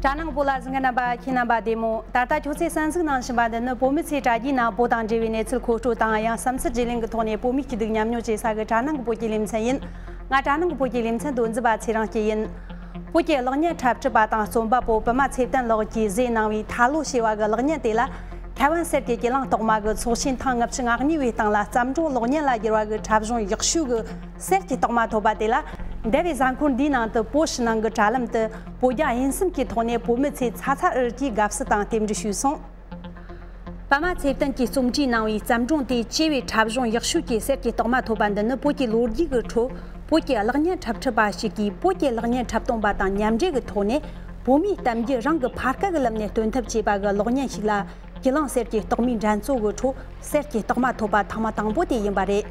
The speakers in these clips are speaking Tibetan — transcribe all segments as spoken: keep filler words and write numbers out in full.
དྲ་ནང་བོད་ལ་གཟིགས་མཁན་རྣམ་པ་ཁྱེད་རྣམ་པ་བདེ་མོ། ད་ལྟ་ཁྱོད་ཚོས་གསན་གཟིགས་གནང་བཞིན་པ་འདི་ནི་བོད་མི་ཚོས་དྲ་རྒྱའི་ནང་བོད་དང་འབྲེལ་བའི་གནས་ཚུལ་མཁོ་སྤྲོད་དང་། ཡང་བསམ་ཚུལ་བརྗེ་ལེན་གྱི་ཐོག་ནས་བོད་མིའི་སྐྱིད་སྡུག་མཉམ་མྱོང་བྱེད་ས་གི་དྲ་ནང་གི་བོད་ཀྱི་ལེ་ཚན་ཡིན། ང་དྲ་ནང་གི་བོད་ཀྱི་ལེ་ཚན་དོན་འཛིན་པ་ཚེ་རིང་སྐྱིད་ཡིན། བོད་ཀྱི་གློག་བརྙན་འཁྲབ་ཁྲིད་པ་དང་རྩོམ་པ་པོ་པདྨ་ཚེ་བརྟན་ལགས་ཀྱིས་བཟོས་གནང་བའི་ཐ་ལོ་ཞེས་པ་གི་གློག་བརྙན་དེ་ལ། ཐའེ་ཝན་གསེར་གྱི་གྱེན་ལངས་རྟགས་མ་གི་ཚོགས་ཆེན་ཐེངས་ལྔ་བཅུ་ང་གཉིས་པའི་སྟེང་ལ་བརྩམས་སྒྲུང་གློག་བརྙན་ལ་བསྒྱུར་བ་གི་འཁྲབ་གཞུང་ཡག་ཤོས་གི་གསེར་གྱི་རྟགས་མ་ཐོབ་པ་དེ་ལ། འདས་པའི་གཟའ་འཁོར་འདིའི་ནང་དུ་བོད་ཕྱི་ནང་གི་དྲ་ལམ་དུ་བོད་རྒྱ་དབྱིན་གསུམ་གྱི་ཐོག་ནས་བོད་མི་ཚོས་ཚ་ཚ་འུར་གྱིས་དགའ་བསུ་དང་རྟེན་འབྲེལ་ཞུས་སོང་། པདྨ་ཚེ་བརྟན་གྱིས་རྩོམ་སྒྲིག་གནང་བའི་བརྩམས་སྒྲུང་དེ་བཅས་པའི་འཁྲབ་གཞུང་ཡག་ཤོས་ཀྱི་གསེར་གྱི་རྟགས་མ་ཐོབ་པ་འདི་ནི། བོད་ཀྱི་ལོ་རྒྱུས་ཀྱི་ཁྲོད་བོད་ཀྱི་གློག་བརྙན་འཁྲབ་ཁྲིད་པ་ཞིག་གིས་བོད་ཀྱི་གློག་བརྙན་འཁྲབ་སྟོན་པ་དང་མཉམ་འབྲེལ་གྱི་ཐོག་ནས་བོད་མིའི་གཏམ་རྒྱུད་རང་གི་ཕ་སྐད་ཀྱི་ལམ་ནས་སྟོན་ཐབས་བྱས་པ་གི་གློག་བརྙན་ཞིག་ལ། གྱེན་ལངས་གསེར་གྱི་རྟགས་མའི་འགྲན་རྩོད་ཀྱི་ཁྲོད་གསེར་གྱི་རྟགས་མ་ཐོབ་པ་ཐེངས་མ་དང་པོ་དེ་ཡིན་པ་རེད།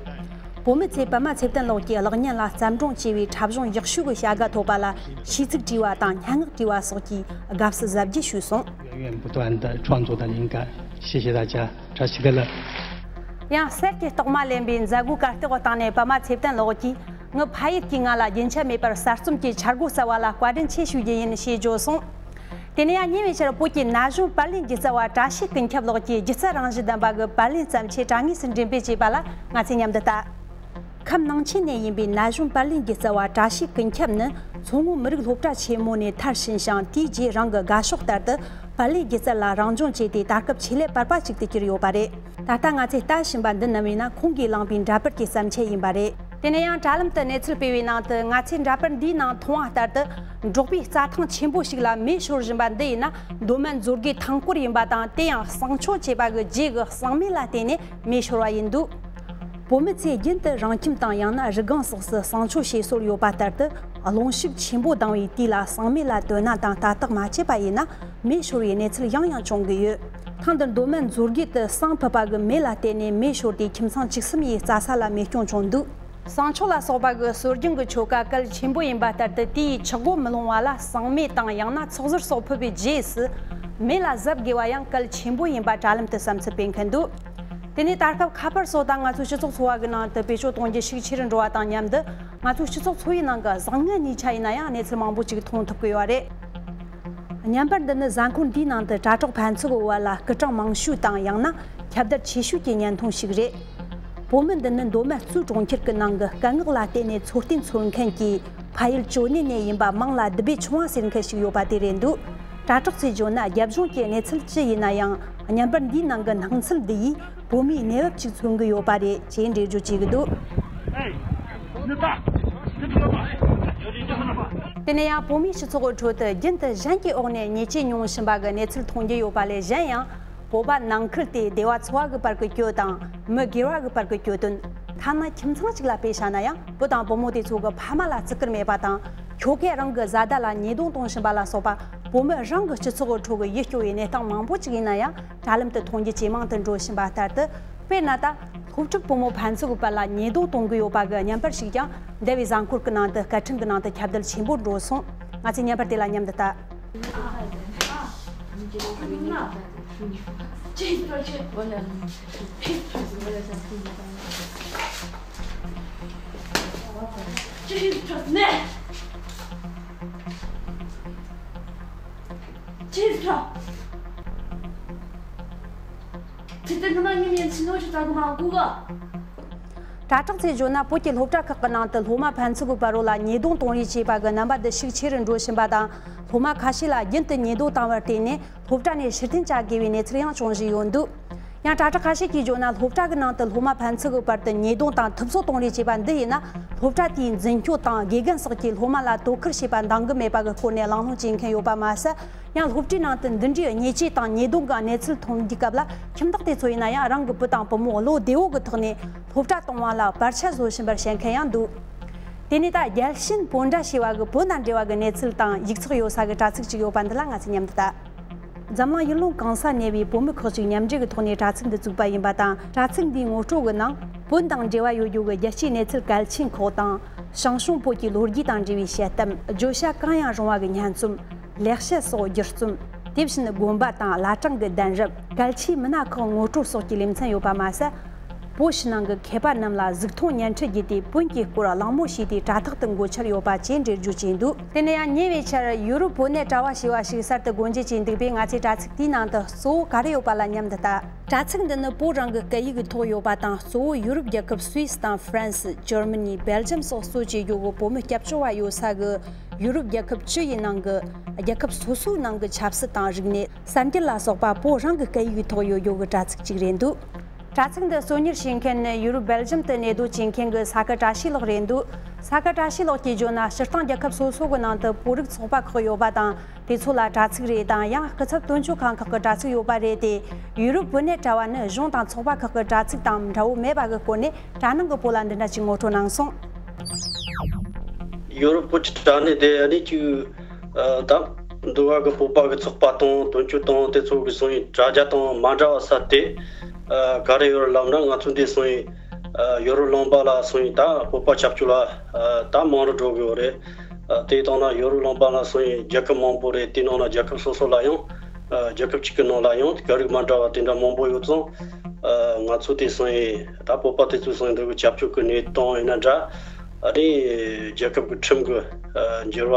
བོད་མི་ཚོས་པདྨ་ཚེ་བརྟན་ལགས་ཀྱི་གློག་བརྙན་ལ་བརྩམས་སྒྲུང་ཅེས་པའི་འཁྲབ་གཞུང་ཡག་ཤོས་ཀྱི་བྱ་དགའ་ཐོབ་པ་ལ་ཤིས་ཚིག་བྲིས་པ་དང་སྙན་ངག་བྲིས་པ་སོགས་ཀྱིས་དགའ་བསུ་གཟབ་རྒྱས་ཞུས་སོང་། 源源不断的创作的灵感，谢谢大家，扎西格勒。 ཡང་གསེར་གྱི་རྟགས་མ་ལེན་པའི་མཛད་སྒོའི་གར་སྟེགས་སྟེང་ནས་པདྨ་ཚེ་བརྟན་ལགས་ཀྱིས། ངའི་ཕ་ཡུལ་གྱིས་ང་ལ་རྒྱུན་ཆད་མེད་པར་གསར་རྩོམ་གྱི་འཆར་སྒོ་བསྩལ་བ་ལ་བཀའ་དྲིན་ཆེ་ཞུ་རྒྱུ་ཡིན་ཞེས་བརྗོད་སོང་། དེ་ནས་ཡང་ཉེ་བའི་ཆར་བོད་ཀྱི་ན་གཞོན་པར་ལེན་སྒྱུ་རྩལ་བ་བཀྲ་ཤིས་ཀུན་ཁྱབ་ལགས་ཀྱིས་སྒྱུ་རྩལ་རང་བཞིན་ལྡན་པ་གི་པར་ལེན་བརྩམས་ཆོས་དྲ་ངོས་སུ་འགྲེམས་སྤེལ་བྱས་པ་ལ་ང་ཚོས་མཉམ་དུ་ལྟ། ཁམས་ནང་ཆེན་ནས་ཡིན་པའི་ན་གཞོན་པར་ལེན་སྒྱུ་རྩལ་བ་བཀྲ་ཤིས་ཀུན་ཁྱབ་ནི། མཚོ་སྔོན་མི་རིགས་སློབ་གྲྭ་ཆེན་མོ་ནས་མཐར་ཕྱིན་ཞིང་། དེའི་རྗེས་རང་གི་དགའ་ཕྱོགས་ལྟར་དུ་པར་ལེན་སྒྱུ་རྩལ་ལ་རང་སྦྱོང་བྱས་ཏེ། ད་སྐབས་ཆེད་ལས་པར་པ་ཞིག་ཏུ་གྱུར་ཡོད་པ་རེད། ད་ལྟ་ང་ཚོས་ལྟ་བཞིན་པ་འདི་རྣམས་ཡིན་ན་ཁོང་གིས་བླངས་པའི་འདྲ་པར་གྱི་བརྩམས་ཆོས་ཡིན་པ་རེད། དེ་ནས་ཡང་དྲ་ལམ་དུ་གནས་ཚུལ་སྤེལ་བའི་ནང་དུ། ང་ཚོས་འདྲ་པར་འདིའི་ནང་མཐོང་བ་ལྟར་དུ། འབྲོག་པའི་རྩྭ་ཐང་ཆེན་པོ་ཞིག་ལ་མེ་ཤོར་བཞིན་པ་འདི་ཡིན་ན། མདོ་སྨད་མཛོད་དགེའི་ཐང་སྐོར་ཡིན་པ་དང་། དེ་ཡང་གསང་མཆོད་ཅེས་པ་གི་རྗེས་ཀྱི་གསང་མེ་ལ་བརྟེན་ནས་མེ་ཤོར་བ་ཡིན་འདུག། བོད་མི་ཚོས་རྒྱུན་དུ་རང་ཁྱིམ་དང་ཡང་ན་རི་སྒང་སོགས་སུ་གསང་མཆོད་བྱེད་སྲོལ་ཡོད་པ་ལྟར་དུ། རླུང་ཤུགས་ཆེན་པོ་ལྡང་བའི་དུས་ལ་གསང་མེ་ལ་ལྟོས་ན་དང་ལྟ་རྟོག་མ་བྱས་པ་ཡིན་ན། མེ་ཤོར་བའི་གནས་ཚུལ་ཡང་ཡང་བྱུང་གི་ཡོད། ཐེངས་འདིར་མདོ་སྨད་མཛོད་དགེ་དུ་གསང་ཕུད་པ་གི་མེ་ལ་བརྟེན་ནས་མེ་ཤོར་ཏེ། ཁྱིམ་ཚང་བཅུ་གསུམ་ཡི་རྩྭ་ས་ལ་མེ་སྐྱོན་བྱུང་འདུག། གསང་མཆོད་ལ་སོགས་པ་གི་སྲོལ་རྒྱུན་གྱི་ཆོ་ག་གལ་ཆེན་པོ་ཡིན་པ་ལྟར་དུ། དེའི་ཆག་སྒོ་མི་སློང་བ་ལ་གསང་མེ་དང་ཡང་ན་ཚོགས་ཟུར་སོགས་ཕུད་པའི་རྗེས་སུ། མེ་ལ་གཟབ་དགོས་པ་ཡང་གལ་ཆེན་པོ་ཡིན་པ་དྲ་ལམ་དུ་བསམ་ཚུལ་སྤེལ་མཁན་འདུག། དེ་ནས་ད་སྐབས་ཁ་པར་སོགས་དང་ང་ཚོའི་སྤྱི་ཚོགས་འཚོ་བ་གི་ནང་དུ་བེད་སྤྱོད་གཏོང་རྒྱུ་ཤུགས་ཆེ་རུ་འགྲོ་བ་དང་མཉམ་དུ། ང་ཚོའི་སྤྱི་ཚོགས་འཚོ་བའི་ནང་གི་བཟང་ངན་གཉིས་ཆ་ཡིན་ན་ཡང་གནས་ཚུལ་མང་པོ་ཅིག་མཐོང་ཐུབ་ཀྱི་ཡོད་རེད། བརྙན་པར་འདི་ནི་གཟའ་འཁོར་འདིའི་ནང་དུ་དྲ་གྲོགས་ཕན་ཚུན་གྱི་བར་ལ་སྐུ་དྲང་མང་ཤོས་དང་ཡང་ན་ཁྱབ་གདལ་ཆེ་ཤོས་ཀྱི་བརྙན་ཐུང་ཞིག་རེད། བོད་མི་འདི་ནི་མདོ་སྨད་གཙོས་གྲོང་ཁྱེར་གྱི་ནང་གི་སྐད་ངག་ལ་བརྟེན་ནས་འཚོ་རྟེན་འཚོལ་མཁན་གྱི་ཕ་ཡུལ་ཇོ་ནེ་ནས་ཡིན་པ་མང་ལ་སྡུད་པའི་ཆུང་བ་ཟེར་མཁན་ཞིག་ཡོད་པ་དེ་རེད་འདུག། དྲ་གྲོགས་ཚོས་བརྗོད་ན། རྒྱབ་ལྗོངས་ཀྱི་གནས་ཚུལ་ཅི་ཡིན་ན་ཡང་། བརྙན་པར་འདིའི་ནང་གི་སྣང་ཚུལ་འདི་ཡིས་བོད་མིའི་གནས་བབ་ཅིག་མཚོན་གྱི་ཡོད་པ་རེད་ཅེས་འགྲེལ་བརྗོད་བྱེད་ཀྱི་འདུག། དེ་ནས་ཡང་བོད་མིའི་སྤྱི་ཚོགས་ཀྱི་ཁྲོད་དུ་རྒྱུན་དུ་གཞན་གྱི་འོག་ནས་ཉེས་ཆད་མྱོང་བཞིན་པ་གི་གནས་ཚུལ་མཐོང་རྒྱུ་ཡོད་པ་ལས་གཞན་ཡང་། བོད་པ་ནང་ཁུལ་དེ་སྡེ་བ་ཚོ་བ་གི་བར་གྱི་གྱོད་དང་། མི་སྒེར་བ་གི་བར་གྱི་གྱོད་དོན། ཐ་ན་ཁྱིམ་ཚང་གཅིག་ལ་དཔེ་བཞག་ན་ཡང་། བུ་དང་བུ་མོ་དེ་ཚོ་གི་ཕ་མ་ལ་བརྩི་བཀུར་མེད་པ་དང་། ཁྱོ་གས་རང་གི་བཟའ་ཟླ་ལ་ཉེས་རྡུང་གཏོང་བཞིན་པ་ལ་སོགས་པ། བོད་མི་རང་གི་སྤྱི་ཚོགས་ཀྱི་ཁྲོད་ཀྱི་ཡིད་སྐྱོ་བའི་གནས་སྟངས་མང་པོ་ཅིག་ཡིན་ན་ཡང་། དྲ་ལམ་དུ་མཐོང་རྒྱུ་ཇེ་མང་དུ་འགྲོ་བཞིན་པ་ལྟར་དུ། དཔེར་ན་ད། སློབ་ཕྲུག་བུ་མོ་ཕན་ཚུན་གྱི་བར་ལ་ཉེས་རྡུང་གཏོང་གི་ཡོད་པ་གི་བརྙན་པར་ཞིག་ཀྱང་འདས་པའི་གཟའ་འཁོར་གྱི་ནང་དུ་སྐད་འཕྲིན་གྱི་ནང་དུ་ཁྱབ་གདལ་ཆེན་པོ་འགྲོ་སོང་། ང་ཚོས་བརྙན་པར་དེ་ལ་མཉམ་དུ་ལྟ། ཅི་ཡིན་ཁྲོ་ནས། ཅི་ཡིན་ཁྲོ། ཚིག་དོན་ངོ་མ་ཉིན་ཡན་ཕྱི་ནོ་ཞིག་ལྟ་གི་མ་གུ་ག། དྲ་གྲགས་ཚོས་བརྗོད་ན། བོད་ཀྱི་སློབ་གྲྭ་ཁག་གི་ནང་དུ་སློབ་མ་ཕན་ཚུན་གྱི་བར་རོ་ལ་ཉེས་རྡུང་གཏོང་རེས་བྱས་པ་གི་རྣམ་པ་འདི་ཤུགས་ཆེ་རུ་འགྲོ་བཞིན་པ་དང་། སློབ་མ་ཁ་ཤས་ལ་རྒྱུན་དུ་ཉེས་རྡུང་བཏང་བར་བརྟེན་ནས། སློབ་གྲྭ་ནས་ཕྱིར་འཐེན་བྱ་དགོས་པའི་གནས་ཚུལ་ཡང་བྱུང་བཞིན་ཡོད་འདུག། ཡང་དྲ་གྲགས་ཁ་ཤས་ཀྱིས་བརྗོད་ན། སློབ་གྲྭ་གི་ནང་དུ་སློབ་མ་ཕན་ཚུན་གྱི་བར་དུ་ཉེས་རྡུང་དང་ཐུབ་ཚོད་གཏོང་རེས་བྱས་པ་འདི་ཡིན་ན། སློབ་གྲྭ་དེའི་འཛིན་སྐྱོང་དང་དགེ་རྒན་སོགས་ཀྱིས་སློབ་མ་ལ་དོ་ཁུར་བྱེད་པ་འདང་གི་མེད་པ་གི་སྐོར་ནས་གླེང་སློང་བྱེད་མཁན་ཡོད་པ་མ་ཟད། ཡང་སློབ་གྲྭའི་ནང་དུ་འདི་འདྲའི་ཉེས་ཆད་དང་ཉེས་རྡུང་གི་གནས་ཚུལ་ཐོན་དུས་སྐབས་ལ། ཁྱིམ་བདག་དེ་ཚོ་ཡིན་ན་ཡང་རང་གི་བུ་དང་བུ་མོ་བློ་བདེ་བོ་གི་ཐོག་ནས་སློབ་གྲྭ་གཏོང་བ་ལ་བར་ཆད་བཟོ་བཞིན་པར་བཤད་མཁན་ཡང་འདུག། དེ་ནས་ད་རྒྱལ་ཞེན་སྤོན་ཟླ་ཞེས་པ་གི་བོད་དང་འབྲེལ་བ་གི་གནས་ཚུལ་དང་ཡིག་ཚགས་ཡོད་ས་གི་དྲ་ཚིགས་ཅིག་ཡོད་པ་འདི་ལ་ང་ཚོས་མཉམ་དུ་ལྟ། འཛམ་གླིང་ཡུལ་ལུང་གང་སར་གནས་པའི་བོད་མི་ཁག་ཅིག་མཉམ་འབྲེལ་གྱི་ཐོག་ནས་དྲ་ཚིགས་འདི་བཙུགས་པ་ཡིན་པ་དང་། དྲ་ཚིགས་འདིའི་ངོ་སྤྲོད་ཀྱི་ནང་། བོད་དང་འབྲེལ་བ་ཡོད་རྒྱུ་གི་རྒྱལ་སྤྱིའི་གནས་ཚུལ་གལ་ཆེན་ཁག་དང་། ཞང་ཞུང་བོད་ཀྱི་ལོ་རྒྱུས་དང་འབྲེལ་བའི་དཔྱད་གཏམ། བརྗོད་བྱ་གང་ཡང་རུང་བ་གི་སྙན་རྩོམ། ལེགས་བཤད་སོགས་བསྒྱུར་རྩོམ། དེ་བཞིན་དགོན་པ་དང་བླ་བྲང་གི་གདན་རབས། གལ་ཆེའི་མི་སྣ་ཁག་ངོ་སྤྲོད་སོགས་ཀྱི་ལེ་ཚན་ཡོད་པ་མ་ཟད། བོད་ཕྱི་ནང་གི་མཁས་པ་རྣམས་ལ་གཟིགས་མཐོང་སྙན་འཕྲི་བརྒྱུད་དེ། བོན་གྱི་སྐོར་གླེང་མོལ་བྱས་ཏེ། དྲ་ཐག་ཏུ་འགོད་འཆར་ཡོད་པ་བཅས་འགྲེལ་བརྗོད་བྱས་འདུག་དེ་ནས་ཡང་ཉེ་བའི་ཆར་ཡུ་རོབ་བོད་གནས་དྲ་བ་ཞེས་པ་ཞིག་གསར་དུ་སྒོ་འབྱེད་བྱས་འདུག་པས། ང་ཚོས་དྲ་ཚིགས་དེའི་ནང་དུ་གཙོ་བོ་ག་རེ་ཡོད་པ་ལ་མཉམ་དུ་ལྟ། དྲ་ཚིགས་འདི་ནི་བོད་རང་གི་སྐད་ཡིག་གི་ཐོག་ཡོད་པ་དང་། གཙོ་བོ་ཡུ་རོབ་རྒྱལ་ཁབ་སུད་སི་དང་ཧྥ་རན་སི། འཇར་མ་ནི། སྦེལ་ཇམ་སོགས་གཙོ་བྱས་ཡོད་པའི་བོད་མི་སྐྱབས་བཅོལ་བ་ཡོད་ས་གི་ཡུ་རོབ་རྒྱལ་ཁབ་བཅུ་ཡི་ནང་གི་རྒྱལ་ཁབ་སོ་སོའི་ནང་གི་ཆབ་སྲིད་དང་རིག་གནས། གསར་འགྱུར་ལ་སོགས་པ་བོད་རང་གི་སྐད་ཡིག་གི་ཐོག་ཡོད་ཡོད་གི་དྲ་ཚིགས་གཅིག་རེད་འདུག་དྲ་ཚིགས་འདི་གཙོ་གཉེར་བྱེད་མཁན་ནི་ཡུ་རོབ་སྦེལ་ཇམ་དུ་གནས་སྡོད་བྱེད་མཁན་གྱི་ས་ཁུ་བཀྲ་ཤིས་ལགས་རེད་འདུག་ས་ཁུ་བཀྲ་ཤིས་ལགས་ཀྱིས་བརྗོད་ན། སྤྱིར་བཏང་རྒྱལ་ཁབ་སོ་སོ་གི་ནང་དུ་བོད་རིགས་ཚོགས་པ་ཁག་ཡོད་པ་དང་། དེ་ཚོ་ལ་དྲ་ཚིགས་རེ་དང་། ཡང་སྐུ་ཚབ་དོན་གཅོད་ཁང་ཁག་གི་དྲ་ཚིགས་ཡོད་པ་རེད་དེ། ཡུ་རོབ་བོད་གནས་དྲ་བ་ནི་གཞུང་དང་ཚོགས་པ་ཁག་གི་དྲ་ཚིགས་དང་འདྲ་བོ་མེད་པ་གི་སྐོར་ནས་དྲ་ནང་གི་བོད་ལ་འདི་འདྲ་ཅིག་ངོ་སྤྲོད་གནང་སོང་། ཡུ་རོབ་བོད་ཀྱི་དྲ་གནས་དེ་ནི་ཅིག་ཨ། ད་འདི་བ་གི་བོད་པ་གི་ཚོགས་པ་དང་དོན་གཅོད་དང་དེ་ཚོ་གི་སོང་ཡིན་དྲ་རྒྱ་དང་མ་འདྲ་བ་ས་དེ། ཨ། ག་རེ་ཡོད་ལབ་ན། ང་ཚོ་འདི་སོང་ཡིན། ཨ། ཡོ་རོབ་ལུང་པ་ལ་སོང་ཡིན་ད་བོད་པ་ཆབ་སྲིད་ལ། ཨ། ད་མང་རུ་འགྲོ་གི་ཡོད་རེད། ཨ། དེ་དང་ན་ཡོ་རོབ་ལུང་པ་ལ་སོང་ཡིན་རྒྱལ་ཁབ་མང་པོ་རེད། དེ་ནང་ན་རྒྱལ་ཁབ་སོ་སོ་ལ་ཡང་། ཨ། རྒྱལ་ཁབ་གཅིག་གི་ནང་ལ་ཡང་སྐད་རིགས་མ་འདྲ་བ་དེ་འདྲ་མང་པོ་ཡོད་ཙང་། ཨ། ང་ཚོ་དེ་སོང་ཡིན་ད་བོད་པ་དེ་ཚོ་སོང་ཡིན་འདི་གི་ཆབ་སྲིད་ཀྱི་གནས་སྟངས་ཡིན་ན་འདྲ། ཨ་ནི་རྒྱལ་ཁབ་ཀྱི་ཁྲིམས་ཀྱི། ཨ། འགྱུར་བ།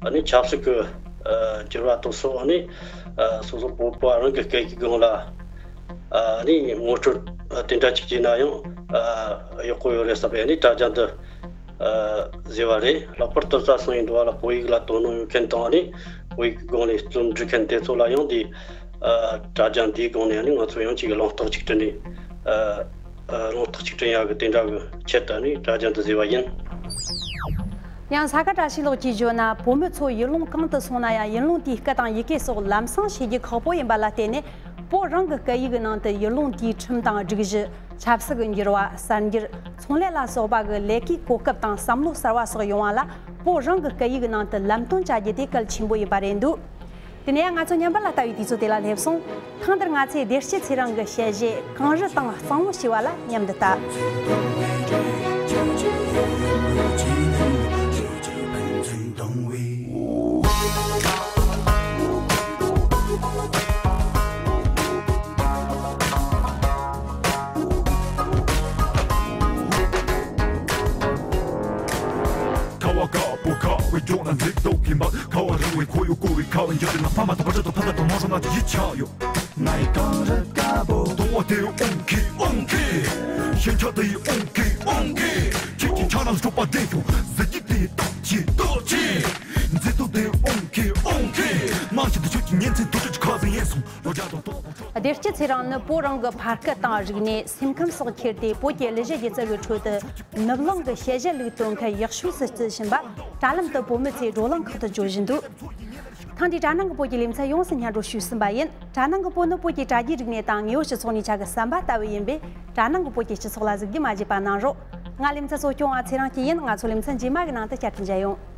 ཨ་ནི་ཆབ་སྲིད་ཀྱི། ཨ། འགྱུར་བ་དེ་ཚོ། ཨ་ནི། ཨ། སོ་སོ་བོད་པ་རང་གི་སྐད་ཡིག་སྒང་ལ། ཨ་ནི་ངོ་སྤྲོད། ཨ། དེ་འདྲ་ཅིག་བྱས་ན་ཡང་། ཨ། ཡག་པོ་ཡོད་རེད་བསམ་པའི་ཨ་ནི་དྲ་རྒྱ་འདི། ཨ། བཟོས་པ་རེད། ལྷག་པར་དུ་ས་སང་ཡིན་འདུག་བ་ལ་བོད་ཡིག་ལ་དོ་སྣང་ཡོད་མཁན་དང་། ཨ་ནི་བོད་ཡིག་སྒང་ནས་རྩོམ་འབྲི་མཁན་དེ་ཚོ་ལ་ཡང་དེ། ཨ། དྲ་རྒྱ་འདིའི་སྒང་ནས་ཨ་ནི་ང་ཚོ་ཡང་ཅིག་གླེང་རྟགས་ཅིག་བསྐྲུན་ནས། ཨ། ཨ། གླེང་རྟགས་ཅིག་བསྐྲུན་ཡག་གི་དེ་འདྲ་གི་ཆེད་དུ་ཨ་ནི་དྲ་རྒྱ་འདི་བཟོས་པ་ཡིན། ཡང་ས་ཁུ་བཀྲ་ཤིས་ལགས་ཀྱིས་བརྗོད་ན། བོད་མི་ཚོ་ཡུལ་ལུང་གང་དུ་སོང་ན་ཡང་། ཡུལ་ལུང་དེའི་སྐད་དང་ཡི་གེ་སོགས་ལམ་སང་ཤེས་རྒྱུ་ཁག་པོ་ཡིན་པ་ལ་བརྟེན་ནས། བོད་རང་གི་སྐད་ཡིག་གི་ནང་དུ་ཡུལ་ལུང་དེའི་ཁྲིམས་དང་སྒྲིག་གཞི། ཆབ་སྲིད་ཀྱི་འགྱུར་བ། གསར་འགྱུར། ཚོང་ལས་ལ་སོགས་པ་གི་ལས་ཀའི་གོ་སྐབས་དང་བསམ་བློ་གསར་བ་སོགས་ཡོང་བ་ལ། བོད་རང་གི་སྐད་ཡིག་གི་ནང་དུ་ལམ་སྟོན་བྱ་རྒྱུ་དེ་གལ་ཆེན་པོ་ཡིན་པ་རེད་འདུག་དེ་ནས་ཡང་ང་ཚོ་ཉམས་པ་ལ་ལྟ་བའི་དུས་ཚོད་དེ་ལ་སླེབས་སོང་། ཐེངས་འདིར་ང་ཚོས་བདེ་སྐྱིད་ཚེ་རིང་གི་དཔྱད་གཞི་གངས་རི་དང་གཙང་བོ་ཞེས་པ་ལ་མཉམ་དུ་ལྟ། ཁ་བ་དཀར་པོ་ཁ་བའི་ལྗོངས་ན་འཛེག་ཏོག་གིན་པ། ཁ་བ་རིང་བའི་ཁོར་ཡུག་བསྐོར་བའི་ཁ་བའི་འཇའ་རིས་ན། ཕ་མ་དང་བར་ཆད་དང་ཕ་མ་དང་མ་སོང་ན་དེ་ཡིད་ཆགས་ཡོད། ངའི་གངས་རི་དཀར་པོ། དོ་བ་དེ་ཨོང་ཁེ་ཨོང་ཁེ། ཞེན་ཆགས་དེ་ཨོང་ཁེ་ཨོང་ཁེ། ཁྱེད་ཀྱི་ཆ་ནང་སྤྱོད་པ་བདེ་ཤོག་ཟེར་གྱི་དེ་ཏོག་ཅི་ཏོག་ཅི། མཛེས་སྡུག་དེ་ཨོང་ཁེ་ཨོང་ཁེ། མ་ཤི་དེ་ཆོས་ཀྱི་ཉིན་མཚན་དུས་ཆོས་ཀྱི་ཁ་ཟས་ཡིན་སོང་ལོ་བརྒྱ་དང་སྟོང་དང་ཆོག་བདེ་སྐྱིད་ཚེ་རིང་ནི་བོད་རང་གི་ཕ་སྐད་དང་རིག་གནས། སེམས་ཁམས་སོགས་ཁྱེར་ཏེ། བོད་ཀྱི་གླུ་གཞས་སྒྱུ་རྩལ་གྱི་ཁྲོད་དུ་ནུབ་གླིང་གི་དཔྱད་གཞི་ལུགས་གཏོད་མཁན་ཡག་ཤོས་སུ་བརྩི་བཞིན་པ། དྲ་ལམ་དུ་བོད་མི་ཚོས་བགྲོ་གླེང་ཁག་ཏུ་བརྗོད་བཞིན་འདུག་ཐེངས་འདིའི་དྲ་ནང་གི་བོད་ཀྱི་ལེ་ཚན་ཡོངས་སུ་སྙན་སྒྲོན་ཞུས་ཟིན་པ་ཡིན། དྲ་ནང་གི་བོད་ནི་བོད་ཀྱི་དྲ་རྒྱའི་རིག་གནས་དང་དངོས་ཡོད་སྤྱི་ཚོགས་གཉིས་ཆ་གི་ཟམ་པ་ལྟ་བུ་ཡིན་པས། དྲ་ནང་གི་བོད་ཀྱི་སྤྱི་ཚོགས་ལ་གཟིགས་རྒྱུ་མ་བརྗེད་པ་གནང་རོགས། ང་ལེ་ཚན་གཙོ་སྐྱོང་བ་ཚེ་རིང་སྐྱིད་ཡིན། ང་ཚོ་ལེ་ཚན་རྗེས་མ་གི་ནང་དུ་བསྐྱར་དུ་མཇལ་ཡོང་།